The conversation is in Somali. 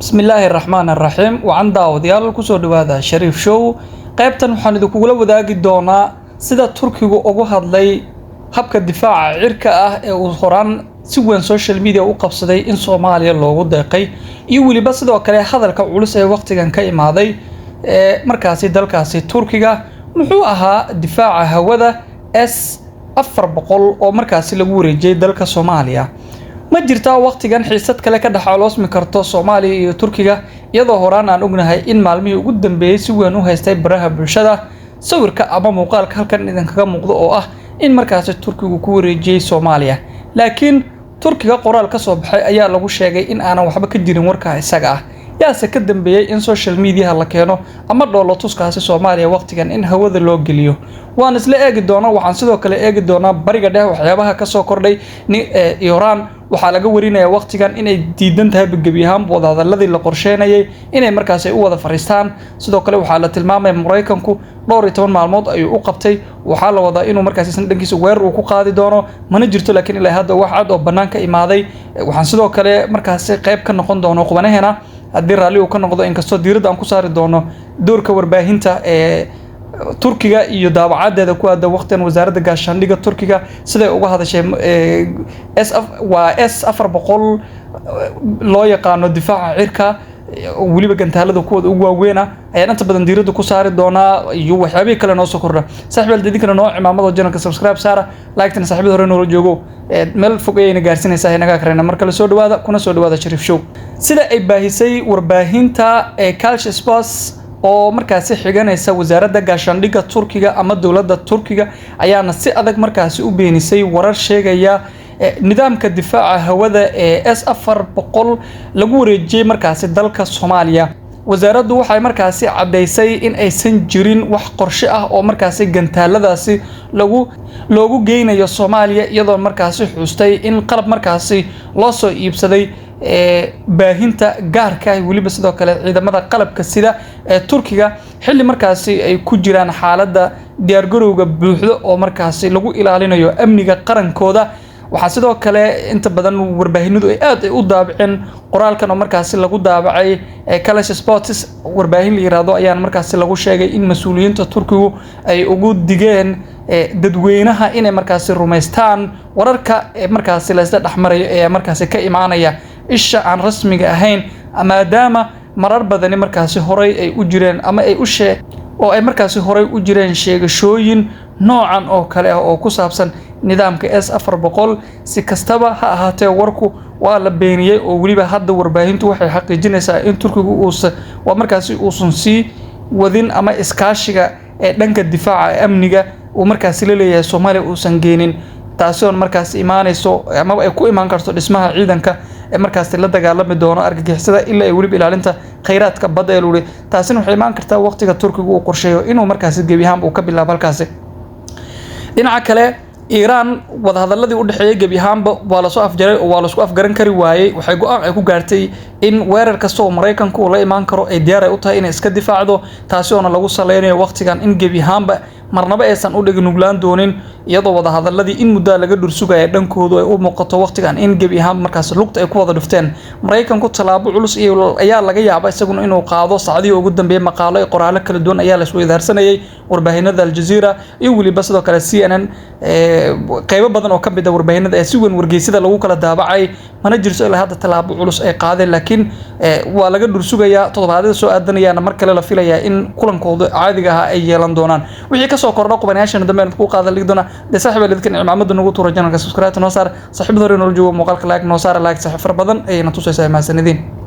Bismillaahi raxmaan raxiim. Wacan daawadayaal, kusoo dhawaada Shariif Show. Qaybtan waxaan idinkugula wadaagi doonaa sida Turkigu ugu hadlay habka difaaca cirka ah ee uu horaan si weyn social media u qabsaday in Soomaaliya loogu deeqay, iyo weliba sidoo kale hadalka culus ee waqtigan ka imaaday ee markaasi dalkaasi Turkiga. Muxuu ahaa difaaca hawada S-400 oo markaasi lagu wareejiyey dalka Soomaaliya? Ma jirtaa waqtigan xiisad kale ka dhex aloosmi karto Soomaaliya iyo Turkiga, iyadoo horaan aan ognahay in maalmihii ugu dambeeyey si weyn u haystay baraha bulshada sawirka ama muuqaalka halkan idinkaga muuqdo oo ah in markaasi Turkigu ku wareejiyey Soomaaliya? Laakiin Turkiga qoraal ka soo baxay ayaa lagu sheegay in aanan waxba ka jirin warkaa isaga ah. Yaase ka dambeeyey in social mediaha la keeno ama dhoolotuskaasi Soomaaliya waqtigan in hawada loo geliyo? Waan isla eegi doonaa. Waxaan sidoo kale eegi doonaa Bariga Dhexe waxyaabaha kasoo kordhay. Iran waxaa laga warinaya waqtigan inay diidan tahay gebi ahaan wadahadaladii la qorsheynayay inay markaasi u wada fariistaan. Sidoo kale waxaa la tilmaamaya Maraykanku dhowr iyo toban maalmood ayuu u qabtay, waxaa la wadaa inuu markaasi isna dhankiisa weerar uu ku qaadi doono. Mana jirto laakiin ilaa hadda wax cad oo bannaan ka imaaday. Waxaan sidoo kale markaasi qayb ka noqon doono qubanaheena haddii raalli uu ka noqdo, inkastoo diiradda aan ku saari doono doorka warbaahinta ee Turkiga iyo daabacadeeda ku aadan waqtigan wasaaradda gaashaandhigga Turkiga siday uga hadashay S waa S-400 loo yaqaano difaaca cirka, weliba gantaalada kuwooda ugu waaweyna ayaan inta badan diiradda ku saari doonaa iyo waxyaabihii kale noo soo kordha. Saaxiib idinkana noo cimaamado, channelka subscribe saara, like-tana saaxiibada hore noola joogo meel fog ayayna gaarsiinaysaa inaga karayna. Mar kale soo dhawaada, kuna soo dhawaada Shariif Show. Sida ay baahisay warbaahinta ee Culture Sports oo markaasi xiganaysa wasaaradda gaashaandhigga Turkiga ama dowladda Turkiga, ayaana si adag markaasi u beenisay warar sheegaya nidaamka difaaca hawada ee S-400 lagu wareejiyey markaasi dalka Soomaaliya. Wasaaraddu waxay markaasi caddaysay in aysan jirin wax qorshe ah oo markaasi gantaaladaasi lagu loogu geynayo Soomaaliya, iyadoo markaasi xustay in qalab markaasi loo soo iibsaday baahinta gaarka ah, weliba sidoo kale ciidamada qalabka sida ee Turkiga, xilli markaasi ay ku jiraan xaaladda diyaargarowga buuxdo oo markaasi lagu ilaalinayo amniga qarankooda. Waxaa sidoo kale inta badan warbaahinadu ay aad ay u daabaceen qoraalkan oo markaasi lagu daabacay Kalash Sports warbaahin la yiraahdo, ayaan markaasi lagu sheegay in mas-uuliyiinta Turkigu ay ugu digeen dadweynaha inay markaasi rumaystaan wararka markaasi laysla dhexmarayo ee markaasi ka imaanaya isha aan rasmiga ahayn, maadaama marar badani markaasi horay ay u jireen ama ay u shee oo ay markaasi horay u jireen sheegashooyin noocan oo kale ah oo ku saabsan nidaamka S-400. Si kastaba ha ahaatee, warku waa la beeniyey oo weliba hadda warbaahintu waxay xaqiijinaysaa in Turkigu uusa waa markaasi uusan sii wadin ama iskaashiga ee dhanka difaaca ee amniga uu markaasi la leeyahay Soomaaliya uusan geenin, taasi oon markaasi imaanayso amaba ay ku imaan karto dhismaha ciidanka ee markaasi la dagaalami doono argagixisada ilaa ay weliba ilaalinta khayraadka badda ee luri. Taasina waxay imaan kartaa waqtiga Turkigu uu qorsheeyo inuu markaasi gebi ahaanba uu ka bilaabo halkaasi. Dhinaca kale, Iiraan wadahadaladii u dhexeeyay gebi ahaanba waa lasoo afjaray oo waa lasku afgaran kari waayey. Waxay go-aan ay ku gaartay in weerar kasta oo Maraykanku uu la imaan karo ay diyaar ay u tahay inay iska difaacdo, taasi oona lagu saleynayo waqtigan in gebi ahaanba marnaba aysan u dhigi nuglaan doonin, iyadoo wadahadaladii in muddaa laga dhursugaya dhankoodu ay u muuqato waqtigan in gebi ahaanba markaas lugta ay ku wada dhufteen. Maraykanku tallaabo culus ayaa laga yaaba isaguna inuu qaado. Saacadihii ugu dambeeyey maqaalo iyo qoraallo kala duwan ayaa la isweydaarsanayay warbaahinada Aljazeera iyo weliba sidoo kale CNN, qeybo badan oo ka mid ah warbaahinada ee si weyn wargeysyada lagu kala daabacay. Mana jirto ilaa hadda tallaabo culus ay qaadeen, laakiin waa laga dhursugayaa. Toddobaadyada soo aadanayaana mar kale la filayaa in kulankooda caadiga ahaa ay yeelan doonaan. Wixii kasoo kordha qubanayaashana dambe aan ku qaadan dhigi doonaa. Dee saaxiib, lidkan cimaamada nagu tuura, channelka subscribe noo saar, saaxiibada hore noola joogo muuqaalka like noo saara, like saaxiib fara badan ayayna tusaysaa. Mahadsanidin.